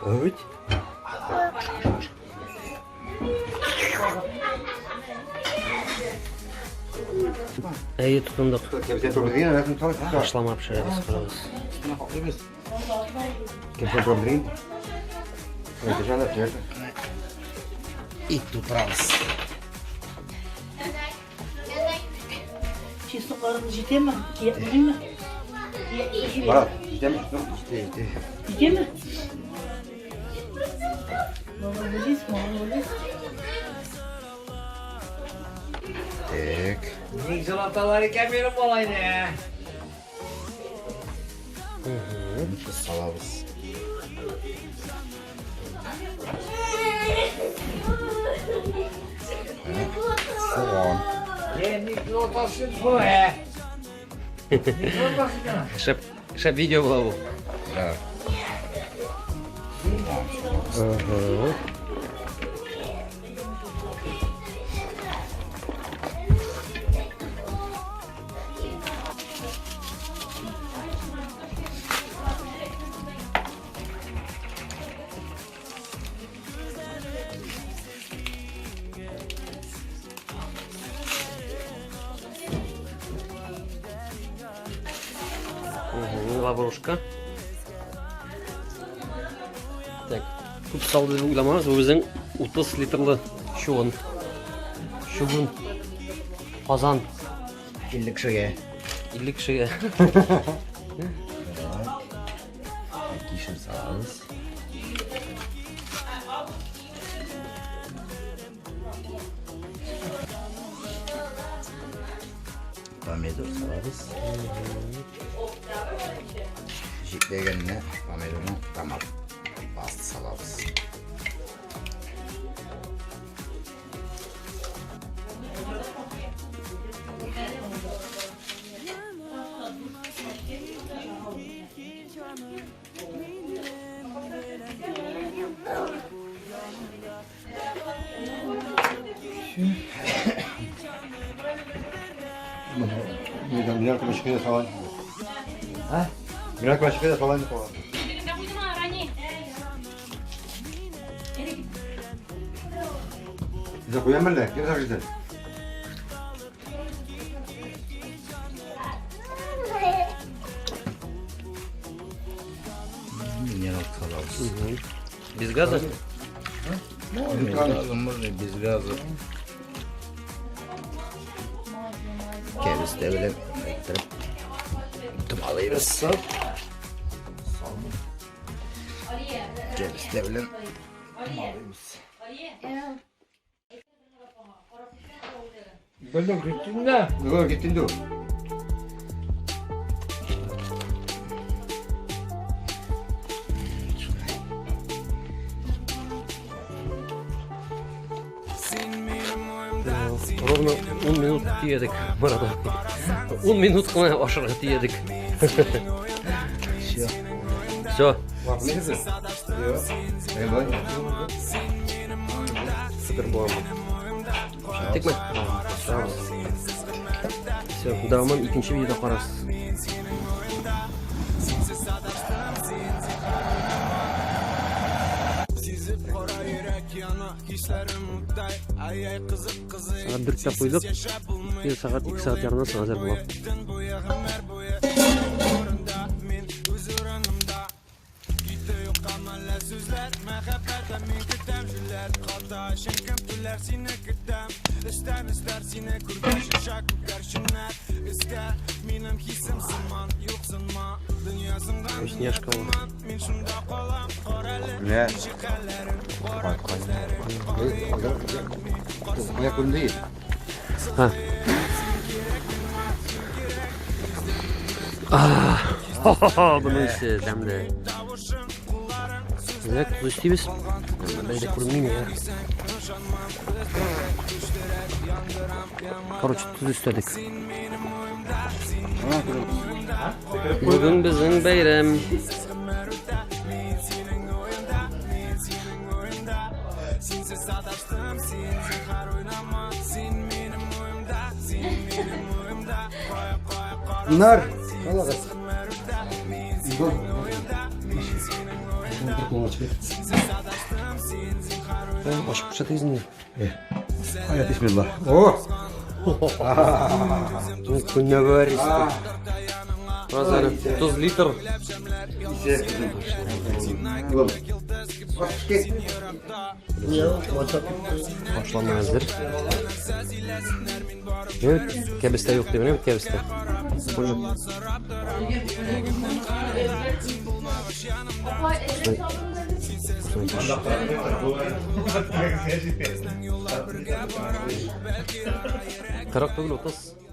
Әүт. Әйе, тотындык. Ашлама пешерәбез, карагыз. Ит тутырабыз. Чеснок җитәме? Кирәкмиме? Брат, җитәме чеснок? Җитә, җитә. Җитәме? Молодец, молодец. Так. Ник җылаталар икән минем малайны? Тоз салабыз. Суган. Ник җылатасың бу, ә? Ник җылатасың? Шәп, шәп видео була бу. Да. Ага. Лаврушка. Так, күп салды дип уйламагыз, бу безнең 30 литрлы чугун. Чугун. Казан. 50 кешегә. 50 кешегә. Кишер салабыз. Помидор салабыз. Җитмәгәненә помидорны томат паста салабыз. Минералка салабыз. Без газа? Без газа, можно и без газа. Кәбестә белән иттереп томалыйбыз. Кәбестә белән томалыйбыз. Белдем, киттем дә. Юк, китте инде ул. Ровно 10 минут тиедек, Марат. 10 минут кына ашарга тиедек. Все. Все. Супер була. Киттекме? Все, дәвамын икенче видеода карарсыз. Сәгать дүрттә куйдык. Бер сәгать, ике сәгать ярымнан соң әзер була. Вкусняшка. Менә. Кая күренде? Ha. Буның исе тәмле. Менә тоз өстибез. Бер дә күренми миңа. Короче, тоз өстәдек. Бүген безнең бәйрәм. Нар. Калагыз. Ачып күрсәтегез инде. Hayat bismillah. Oh. Күннәге Раз әле 30 литр. İse kızım. Oğlum. Bak işte. Ашлама әзер. Менә кәбестә юк ди, менә бит кәбестә. Боже. Кырык түгел, 30.